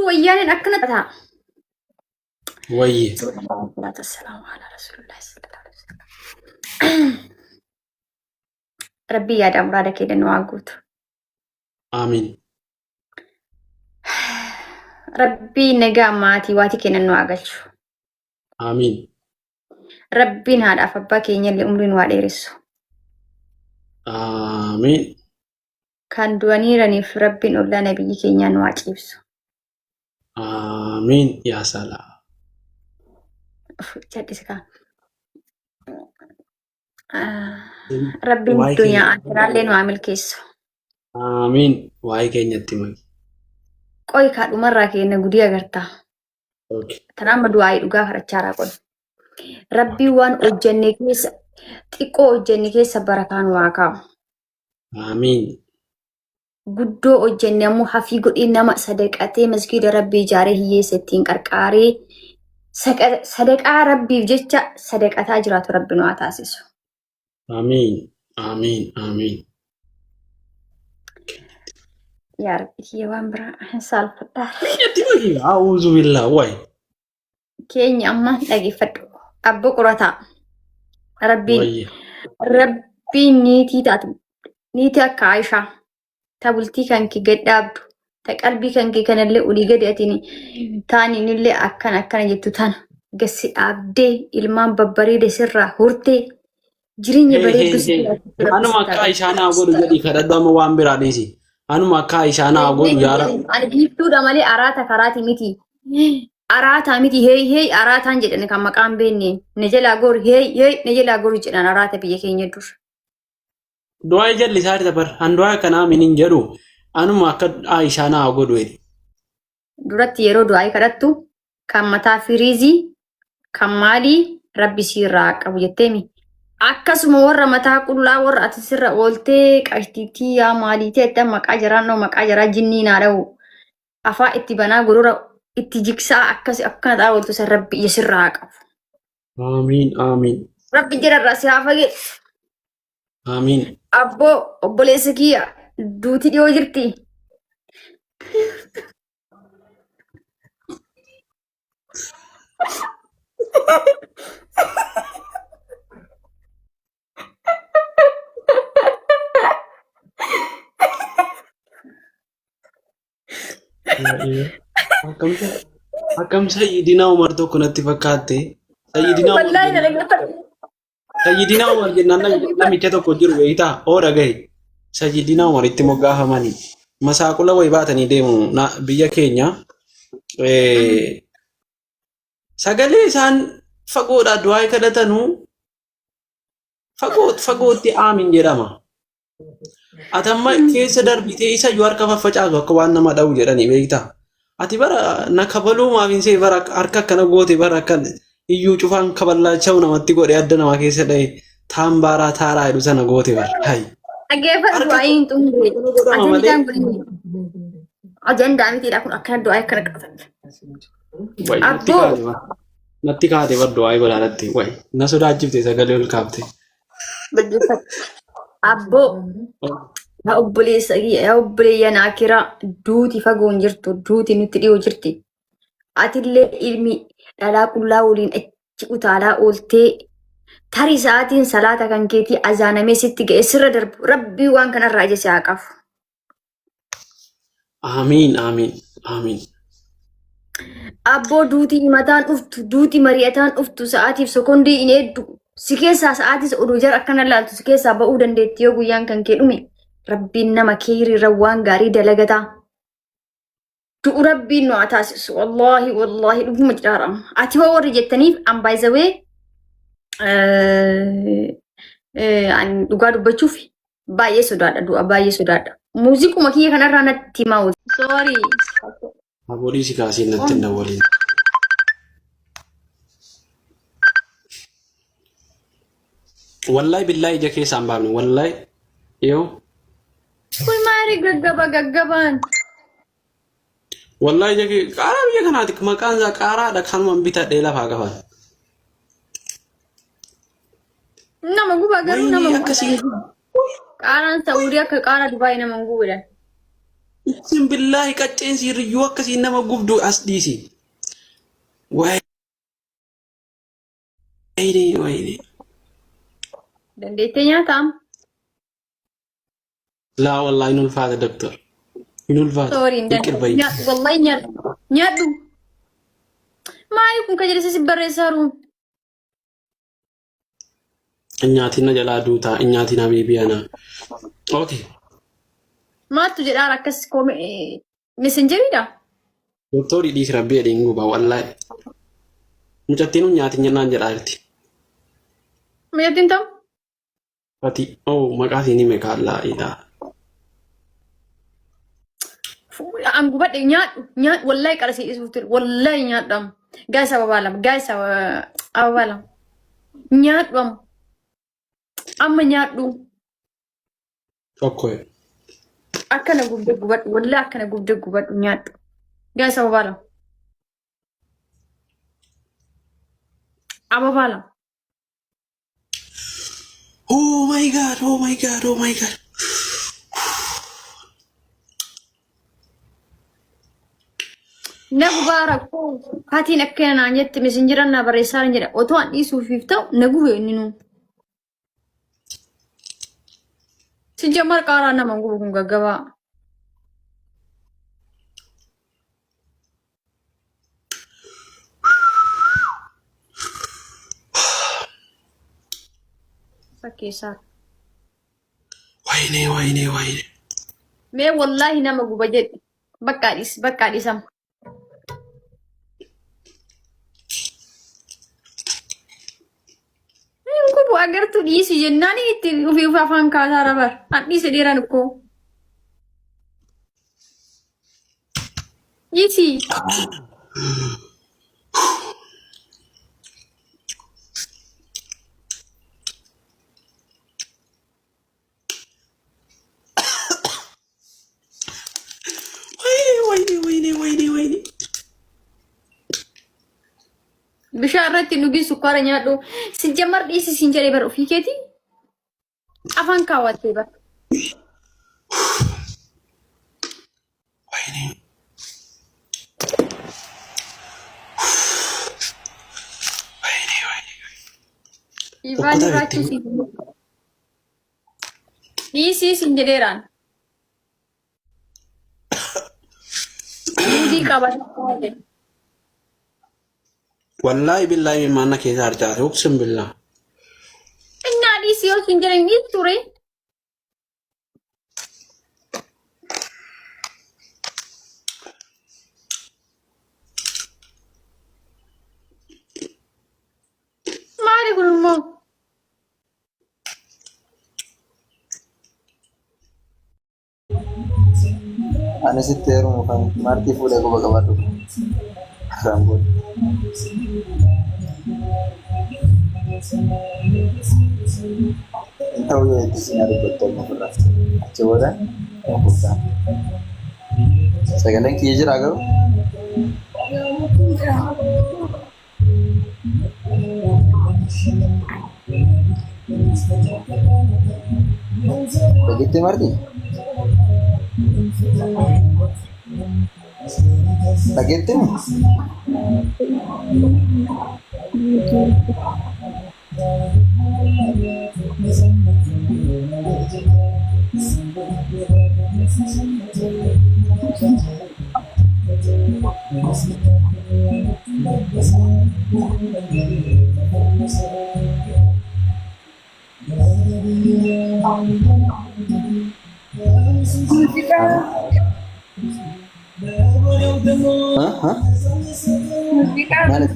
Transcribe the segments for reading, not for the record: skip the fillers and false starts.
Wayyaaneen akkana ta'a. Wayye. Salaatu wassalaamu ala rasuulillahi sallallahu alaihi wasallam. Rabbii yaada muraada kee nu haa guutu. Aamiin. Rabbii nagaa maatii waatii kennan nu haa galchu. Aamiin. Rabbiin haadhaaf abbaa keenyallee umrii nu haa dheeressu. Aamiin. Kan du'aniiraniif Rabbiin ollaa nabiyyi keenyaa nu haa ciibsu. Aamiin. Yaa salaam. Jal'isi kaa. Rabbiin Waa'ee duniyaa keenya. akiraallee nu haa milkeessu. Aamiin. Waa'ee keenyatti maki. Qoy kaa dhumarraa keenya gudii agartaa. Okay. Tana amma du'aa'ii dhugaa kadhachaaraa qoy. Rabbiin waan hojjenne keessa xiqqoo hojjenne keessa barakaa nu haa kaa'u. Aamiin. Guddoo hojjenne ammoo hafii godhee nama sadaqatee masgiida Rabbii ijaaree hiyyeessa ittiin qarqaaree sadaqaa Rabbiif jecha sadaqataa jiraatu Rabbi nu haa taasisu. Aamiin. Aamiin. Aamiin. Yaa Rabbi kiyya waan biraa hin saalfadhaa. Keenyatti maki. A'uuzu billaa. Wayi. Keenya amma dhageeffadhu. Abbo qorataa. Rabbiin Wayye. Rabbiin niitii taatu niitii akka Aayishaa ta bultii kan kee gad dhaabdu ta qalbii kan kee kanallee olii gadi atiin taaniinillee akkana akkana jettu tana gassi dhaabdee ilmaan babbareeda sirraa hortee jireenya Hey, bareedduu hey, si hey. jiraachiftu Rabbi Anuma si akka taasisu. Aayishaa naa godhu jedhii kadhadhu amma waan biraa dhiisi. Anuma akka Aayishaa naa godhu yaa Rabbi. Ani biiftuudha malee araata karaati miti. Araataa miti hey hey araataan jedhan kan maqaan beekne na jalaa gori hey hey na jalaa gori jedhan araata biyya keenya dur. Du'aa jallisaa jirta bar. An du'aa akkanaa min hin jedhu. Anuma akka Aayishaa naa godhu jedhi. Duratti yeroo du'aa kadhattu kan mataa firiizii kan maalii rabbi siirraa haa qabu jetteemi. Akkasuma warra mataa qullaa warra ati sirra ooltee qashtiitii yaa maaliitii jettee maqaa jaraannoo maqaa jaraa jinnii naa dha'u. Afaa itti banaa gorora itti jigsaa akkasi akkana xaa ooltu san rabbi ija sirraa haa qabu. Aamiin. Aamiin. Rabbi jararraa si haa fageessu. Aamiin. Abboo obboleessa kiyya duuti dhiyoo jirti. Akkam akkam Sayyidinaa Umar tokko natti fakkaatte. Sayyidinaa Umar Wallaahi na dhaggeeffadhu. Sayyidinaa Umar jennaan namicha tokko jiru beektaa? Oo dhagahi. Sayyidinaa Umar itti moggaafamanii masaaqula wayi baatanii deemu biyya keenya. Sagalee isaan fagoodhaa du'aa kadhatanuu fagootti aamin jedhama. Ati amma keessa darbitee isa iyyuu harka faffacaasu akka waan nama dha'u jedhanii beektaa? Ati bara na kabaluu maaf hin see bara harka akkana goote bara akka iyyuu cufaan kaballaacha'u namatti godhe adda namaa keessa dha'e taambaaraa taaraa jedhu sana goote bara. Hayi. Dhaggeeffadhu Harka du'aa hin xumurre. godhama malee. Ajandaan kun ajandaa mitiidha kun akkana du'aa akkana qabatan. Wayi natti Abboo. kaate bara. Natti kaate bar du'aa godhaadhatti. Wayi na sodaachifte sagalee ol kaafte. Dhaggeeffadhu. Abboo yaa obboleessa kiyya yaa obboleeyyan akiraa duuti fagoo hin jirtu duuti nutti dhiyoo jirti. Atillee ilmi dhalaa qullaa waliin achi utaalaa ooltee tarii sa'aatiin salaata kan keetii azaanamee sitti ga'e sirra darbu rabbii waan kanarraa ija si haa qabu. Aamiin aamiin aamiin. Abboo duuti himataan dhuftu, duuti mari'ataan dhuftu, sa'aatiif sekondii hin eeddu. Si keessaa sa'aatis oduu jara akkana laaltu si keessaa ba'uu dandeetti yoo guyyaan kan kee dhume. Rabbiin nama keeyriirra waan gaarii dalagataa. Du'u rabbiin nu haa taasisu. Wallaahi wallaahi dhuguma jedhaarama. Ati hoo warri jettaniif an by the way an dhugaa dubbachuuf baay'ee sodaadha du'a baay'ee sodaadha. Muuziquma kiyya kanarraa natti himaa. Sorry. Aboolii si kaasiin natti hin dawwaliin. Wallahi billahi ija keessaa hin baafne wallahi yoo Kun maali gaggaba gaggabaan? Wallahi ija kee qaaraa biyya kanaati maqaan isaa qaaraadha kanuman bitadhee lafaa qaban. Nama guba garuu nama Wayinii guba. akkasii Qaaraan Saa'udii akka qaaraa Dubaay nama hin gubu jedhan. Isin billaahi qacceen siirriyyuu akkasiin nama gubdu as dhiisi. Wayne wayne. Dandeettee nyaataam? Laa wallaahi hin ulfaata doktor. Hin ulfaata. Sorry hin Iqir danda'u. bayi. Nyaadhu wallahi nyaadhu. Nyaadhu. Maali kun ka jedhe si barreessaaru? Nyaatiin na jalaa duutaa. Nyaatiin habiibii ana. Okay. Maaltu jedhaan akkas koome messenjeriidha? Doktorii dhiisi rabbii jedhee hin guba wallaahi. Mucattiin hun nyaatiin jennaan jedhaa jirti. Mucattiin ta'u? Ati oh maqaa siin hime kaallaa ilaa. An gubadhe nyaadhu nyaadhu wallahi qara sii dhisuuf ture wallahi nyaadhu amma gaayis ababaa lama gaayis ababaa lama nyaadhu amma amma nyaadhu Tokko. akkana gubde gubadhu wallahi akkana gubde gubadhu nyaadhu gaayis ababaa lama ababaa lama. Oh my god, oh my god, oh my god. Na gubaa rakkoo hatiin akkana naan jette mesenjera naa barreessaa jedha otoo an dhiisuufiif ta'u na gube inni nuu. Si jammar qaaraa nama gubu kun gaggabaa. Fakkeessaa. Wayne wayne wayne. Mee wallaahi nama guba jedhi. Bakka dhis bakka dhisama. Hin gubu agartuu dhiisi jennaan itti ofii ofii afaan kaasaa rabar. An dhiise dheeraan ikkoo. Dhiisi. Wayne wayne wayne wayne wayne. Bishaan irratti dhugii sukkaara nyaadhu. Si jammar dhiisi siin jedhee bara ofii keetii afaan kaawwattee bara. Wayne. Wayne wayne. Ivaan Okkotaa irraachuu itti siin dhiisii siin jedheeraan. Muudii qaba. Wallaahi billaahi mimmaan na keessa harcaase uqsim billaa. Innaa dhiisii yoo siin jedhan dhiisu ture. Maali kun immoo? Ani sitti heerumu kan martii fuudhee quba qabadhu. Irraan booda. Hin ta'u yoo itti siin dubbattu amma ofirraa. Achi booda hin fuudhaan. Sagaleen kiyya jira garuu. Dhageettee marti? Dhageettee moo? Muuziqaa Ha? Ha? muuziqaa Maaliif?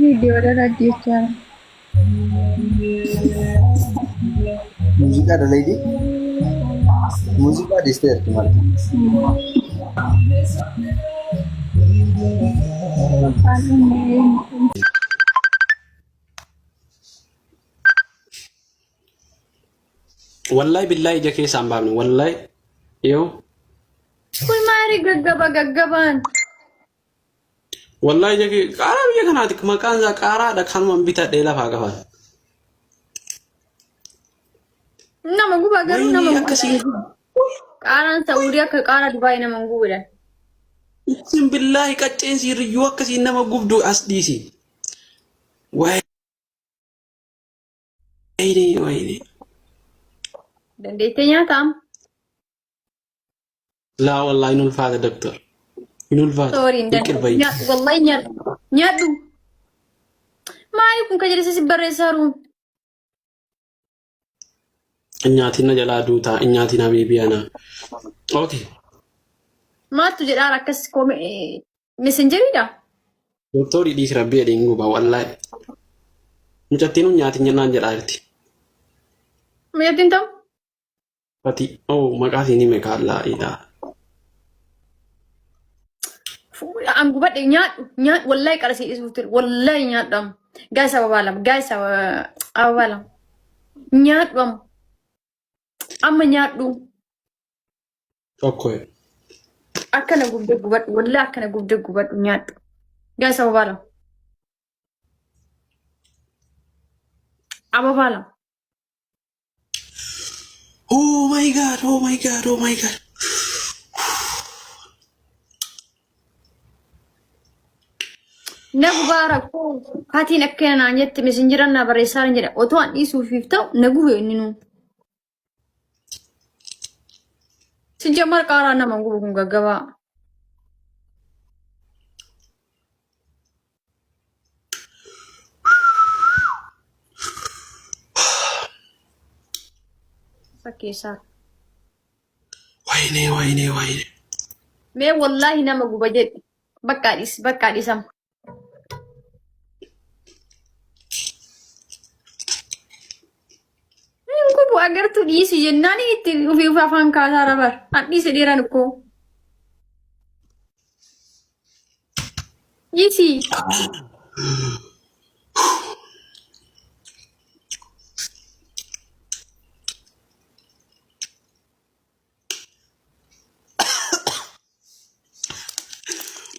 viidiyoodhaan hojjechaa Muuziqaa dalaydii? Muuziqaa dhiisteerti marti. Afaan Wallahi billahi ija keessaa hin baafne wallahi yoo Kun maali gaggaba gaggabaan? Wallahi ija kee qaaraa biyya kanaati maqaan isaa qaaraadha kanumaan bitadhee lafaa qafan. Nama gubaa garuu nama Wayinii gubaa. akkasii. Qaaraan Sa'uudii akka qaaraa Dubaay nama hin gubu jedhan. Isin billaahi qacceen siirriyyuu akkasiin nama gubdu as dhiisi. Wayne wayne. Dandeettee nyaataa? Laa wallaahi hin ulfaata doktor. Hin ulfaata. Sorry hin Yiqir danda'u. bayi. Nyaadhu wallahi nyaadhu. Nyaadhu. Maali kun kan jedhe si barreessaa jiru? Nyaatiin na jalaa duutaa. Nyaatiin habiibii ana. Okay. Maaltu jedhaan akkas messenjeriidha? Doktorii dhiisi rabbii jedhee hin guba wallaahi. Mucattiin nyaatiin jennaan jedhaa jirti. Mucattiin ta'u? Fati oh maqaa siin hime kaallaa ilaa. An gubadhe nyaadhu nyaadhu wallahi qarasii dhiisuuf ture wallahi nyaadhu amma gaayis ababaa lama gaayis ababaa lama nyaadhu amma amma nyaadhu Tokko. akkana gubde gubadhu wallahi akkana gubde gubadhu nyaadhu gaayis ababaa lama ababaa lama. Oh my god, oh my god, oh my god. Na gubaa rakkoo hatiin akkana naan jette mesenjeran naa barreessaa hin jedha otoo an dhiisuufiif ta'u na gube inni nuu. Si jamar qaaraa nama gubu kun gaggabaa. Fakkeessaa. Wayne wayne wayne. Mee wallaahi nama guba jedhi. Bakka dhis bakka dhisam. Hin gubu agartuu dhiisi jennaan itti ofii ofii afaan kaasaa rabar. An dhiise dheeran koo. Dhiisi.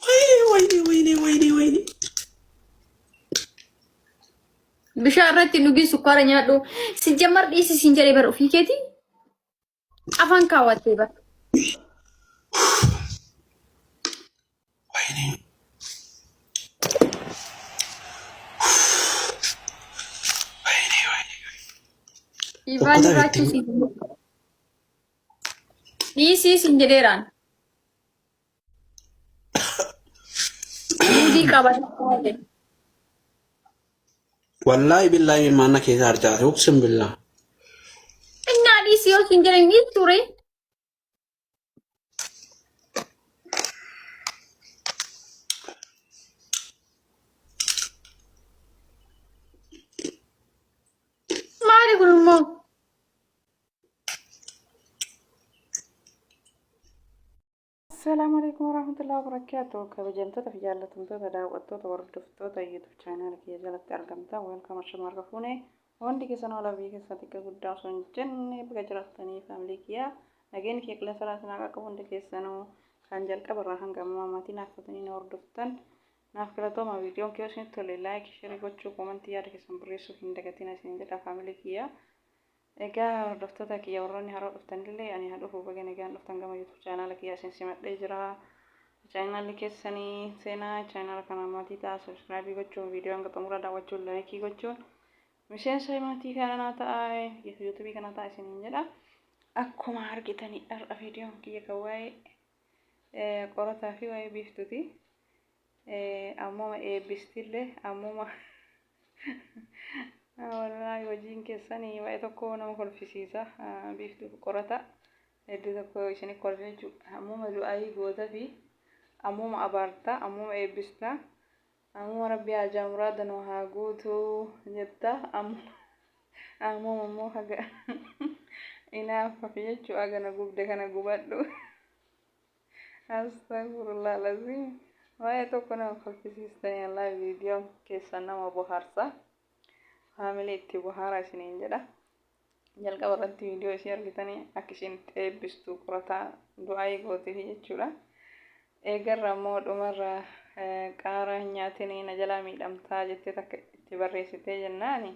Wayne wayne wayne wayne wayne. Bishaan irratti hin dhugin sukkaara nyaadhu. Si jammar dhiisi siin jedhee bara ofii keetii afaan kaawwattee bara. Wayne. Wayne wayne. Dhiibaan Okkotee jiraachuu itti siin dhiisii siin jedheeraan. Muuzii qaba. Wallaahi billaahi maanna keessa harcaase uqsim billaa. Innaa dhiisii yoo siin jedhan ni ture. Maali kun immoo? Assalaamu alaikum warahmatullahi wabarakatuh. Kabajamtoota fi jaallatamtoota daawwattoota hordoftoota YouTube channel kiyya jalatti argamtan welcome ashama harka fuune hundi keessan hola biyya keessaa xiqqaa guddaa osoo hin jenne baga jiraattanii faamilii kiyya nageenyi kiyya qilleensa irraa isin haa qaqqabu hundi keessanuu kan jalqaba irraa hanga ammaa maatii naaf taatanii na hordoftan naaf galatooma viidiyoon kiyya isinitti tole like share gochuu koomantii yaada keessan barreessuu hin dagatina isin jedha faamilii kiyya. Egaa hordoftoota kiyya warroonni haroo dhuftanillee ani haa dhufu baga nagaan dhuftan gama YouTube chaanaala kiyya isin simadhee jira. Chaanaalli keessanii seenaa chaanaala kana maatii ta'a subscribe gochuun viidiyoo hanga xumuraa daawwachuun laayikii gochuun miseensa maatii kanaa ta'a YouTube kanaa ta'a isiniin jedha. Akkuma argitanii har'a viidiyoon kiyya kan waa'ee qorataa fi waa'ee biiftuuti. Ammuma eebbistillee ammuma Wallaahi hojiin keessan baay'ee tokko nama kolfisiisa. Biiftuu qorata hedduu tokko isin kolfe jechuudha. Ammuma du'aayii goota fi ammuma abaarta, ammuma eebbista, ammuma rabbi haajaa muraada nu haa guutu jetta. Ammuma immoo haga inaaffafi jechuudha. Haga na gubde kana gubadhu. Astagfirullah lazim. Waa'ee tokko nama kolfisiistanii Allah viidiyoon keessan nama bohaarsa. Faamilii itti bohaara isiniin jedha. Jalqaba irratti viidiyoo isii argitanii akka isheen itti eebbistu qorataa du'aayii gooteefi jechuudha. Eegarra immoo dhumarra qaara hin nyaatinii na jalaa miidhamtaa jettee takka itti barreessitee jennaani.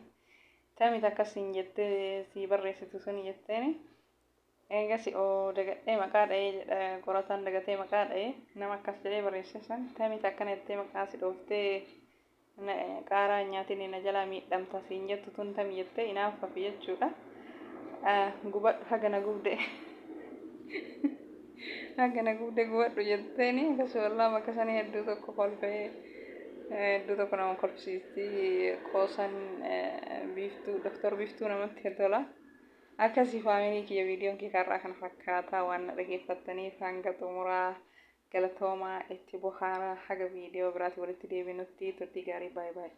Tami takka siin jettee sii barreessitu suni jetteeni. Eegasi oo dagadhee maqaa dha'ee jedha qorataan dagatee maqaa dha'ee nama akkas jedhee barreesse san tamit akkana jettee maqaa si dhooftee qaaraa hin nyaatin na jalaa miidhamta siin jettu tun tami jettee inaaffafi jechuudha. Gubadhu haga na gubde haga na gubde gubadhu jetteeni akkasii wallaa bakka sanii hedduu tokko kolfee hedduu tokko nama kolfisiisti qoosan biiftuu doktor biiftuu namatti tola. Akkasii faamilii kiyya viidiyoon kiyya karraa kana fakkaataa waan na dhageeffattaniif hanga xumuraa galatoomaa itti bohaaraa haga viidiyoo biraatti walitti deebinutti turtii gaarii baay'ee baay'ee.